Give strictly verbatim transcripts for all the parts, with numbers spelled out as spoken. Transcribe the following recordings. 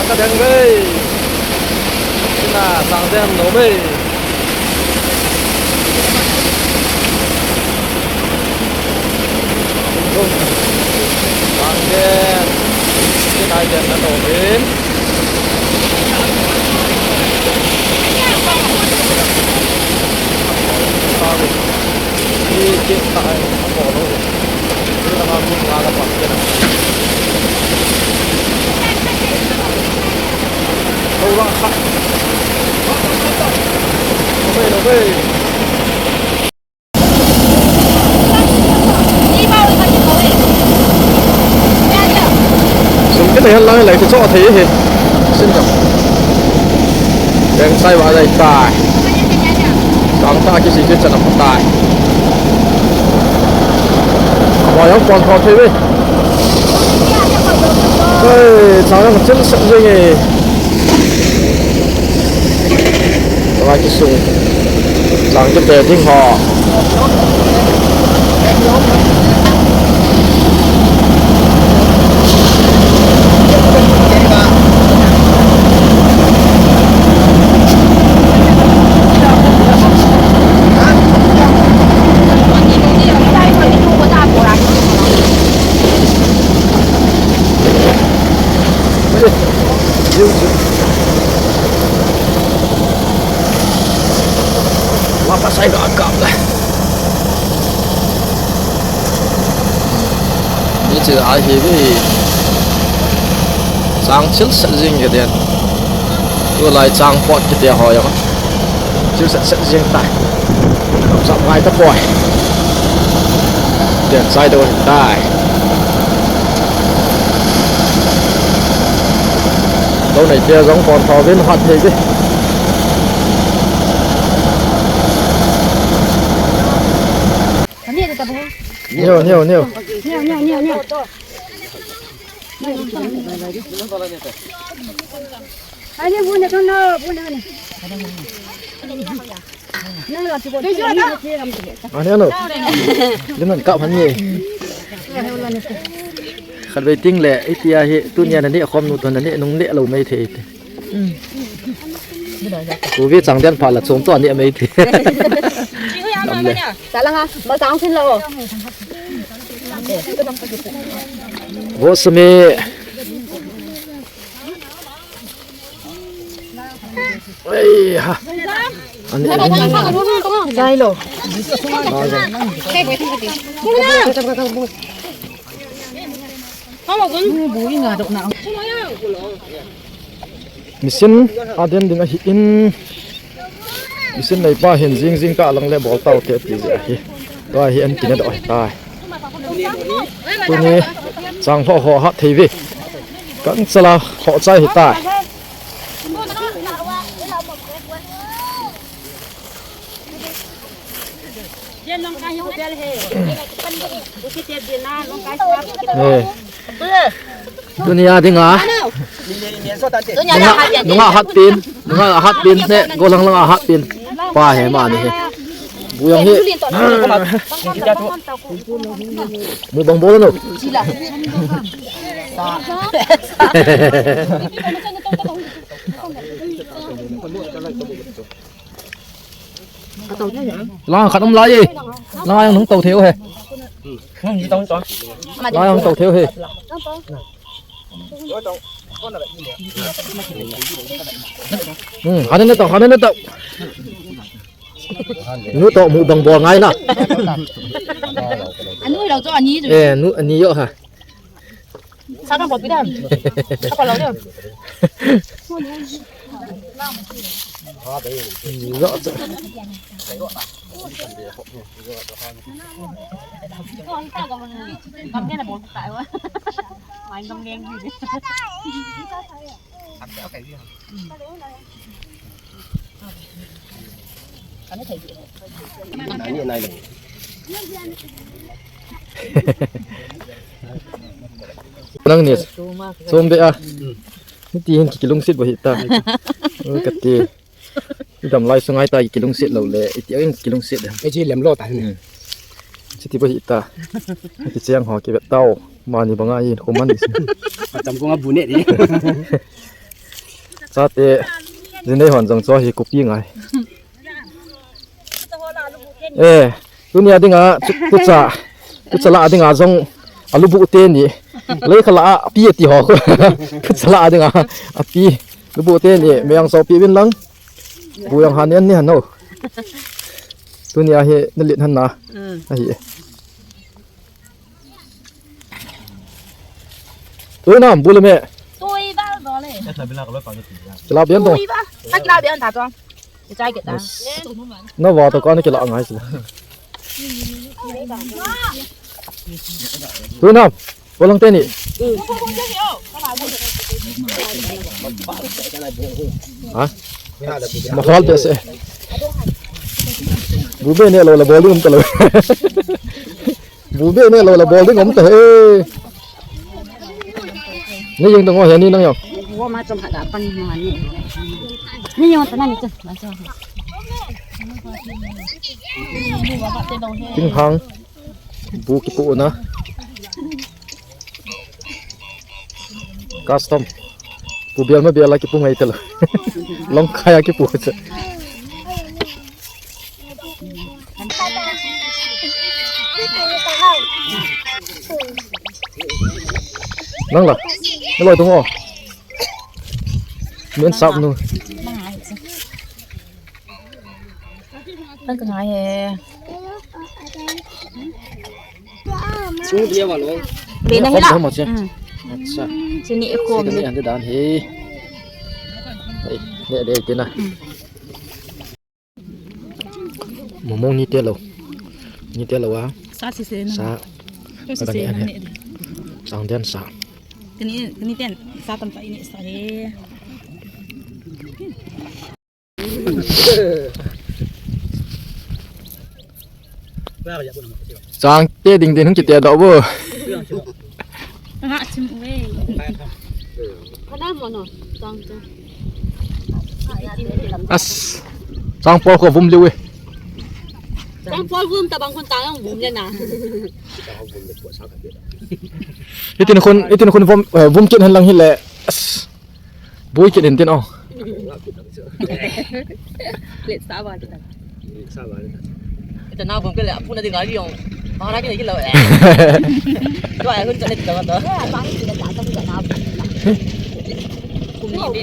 Ka deng ve. Sina sang den lo ve. Sang den. Sina den na lo ve. Ni ke ta ai ko lo. Ni la ma mun la la pa ke na. Lo la kha. Lo ve, lo ve. Sum kit a hian lai lai te chaw thei hi. Sin jam. Reng sai va lai tai. Chang ta ki si ki chana pa tai. Wa yang pon tho thei ve. Ei, chang yang chil sat zing e. Chang ki sung. Chang ki te ding ho. Mapa sai ga kap le. Ni chi a hi ni. Chang chil sat zing ke den. Tu lai chang pot ke te ho ya. Chil sat sat zing ta. Kap sap ngai ta poi. Den sai do tai. Lo nei te jong kon tho vin hat thei ve. Neo, neo, neo. Neo, neo, neo, neo. Ai, neo, bu ne, bu ne, bu ne. Ani ano? Lim nan kap han ni. Khat vei ting le, itia hi, tunia na ni khom nu ton na ni nung le lo mai thei te. Ku vi chang den pha la chom to ni mai thei. Nam le. Sa lang ha, ma chang sin lo. Vo sami. Ei ha. Ani, ani. Chai lo. Machine a den ding ahi in. Machine nei pa hin jing jing ka lang le bol tau te ti jeh ahi. Tua hi an kina do ahi tai. Tuni chang ho ho ha thei ve. Kan chala ho chai hi tai. Eh. Tunia dinga. Nunga, nunga hat pin. Nunga hat pin ne. Golang langa hat pin. Pa he mani he. Bu jong hi. Mu bang bol no. Lang khat um lai e. Lang jong nung to thei u he. Lang jong to thei u he. Hmm, hanin na to, hanin na to. Nu to mu bang bol ngai na. Anu lo to ani. Eh, nu ani jo ha. Sa kan bol pi dam. Sa kan lo dam. Ni jo. Nang ni, chom be a. Hiti hin kilungset bou hita. O, kati. Idam lai sunga hita kilungset lou le, iti a kilungset. Eji lem lou ta ni. Hmm. Chuti bou hita. Kicheng ho kivet tau. Mani banga hin koman. Acham ko nga bu ne di. Chate, jinei hon jong cho hi kopi ngai. Eh, tunia dinga, tu, tucha, tucha la dinga jong, alubu teni. Lei khala api ati ho. Tucha la dinga, api. Lubu teni, meyang so pi bin lang. Bu yang han en ni han ho. Tunia hi, nalit han na. Mm. Ahi. Tui nam, bu le me. Tui bal bol le. Kila bian to. Tui bal. Ka kila bian ta to. Ichai ke ta. Yes. Na va to ka na kila ngai sila. Tui nam, bu lang teni. Ha? Ma hol be se. Bu be ne lo la bol ding um ta lo. Bu be ne lo la bol ding um ta he. Ni jeng dong o he ni nang yo. Wo ma chom ha da pan ni ma ni. Ni yo ta na ni chu. Ma chu. Ting hang. Bu kipu na. Custom. Pu bial ma bial la kipu ngai tela. Long kaya kipu cha. Nang la. Ni loi tung o. Min sap nu. Tang ka ngai he. Chung dia wa lo. Be na hila. Hom che. Hmm. Acha. Chini ko. Ni ande dan he. Hey, ne de tina. Hmm. Momo ni te lo. Ni te lo wa. Sa si se na. Sa. Sa si se na ne. Sang den sa. Tini, tini ten sa tam sa ini sa he. Chang te ding ding hung kite doh bo. Nga chim uwe. Kana mo no, chang te. As, chang por ko vum liu e. Chang por vum ta bang kon ta vum le na. Itin kon, itin kon vum, eh, vum kin han lang hile. As. Bui kit in tin o. Let sa ba kita. Let sa ba kita. Kita na bom kele, apu na dinga liong. Mahara kele kilo. Dua ya hun chale kita to. Kum ni be.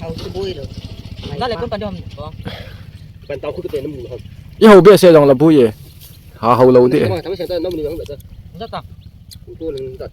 Au tu bui lo. Dale kun pa dom. Pan tau khu kita na mu ho. I ho be se dong la bui e. Ha ho lo de. Tama tama sa ta na mu ni hong ta. Sa ta. Ku to leng ta.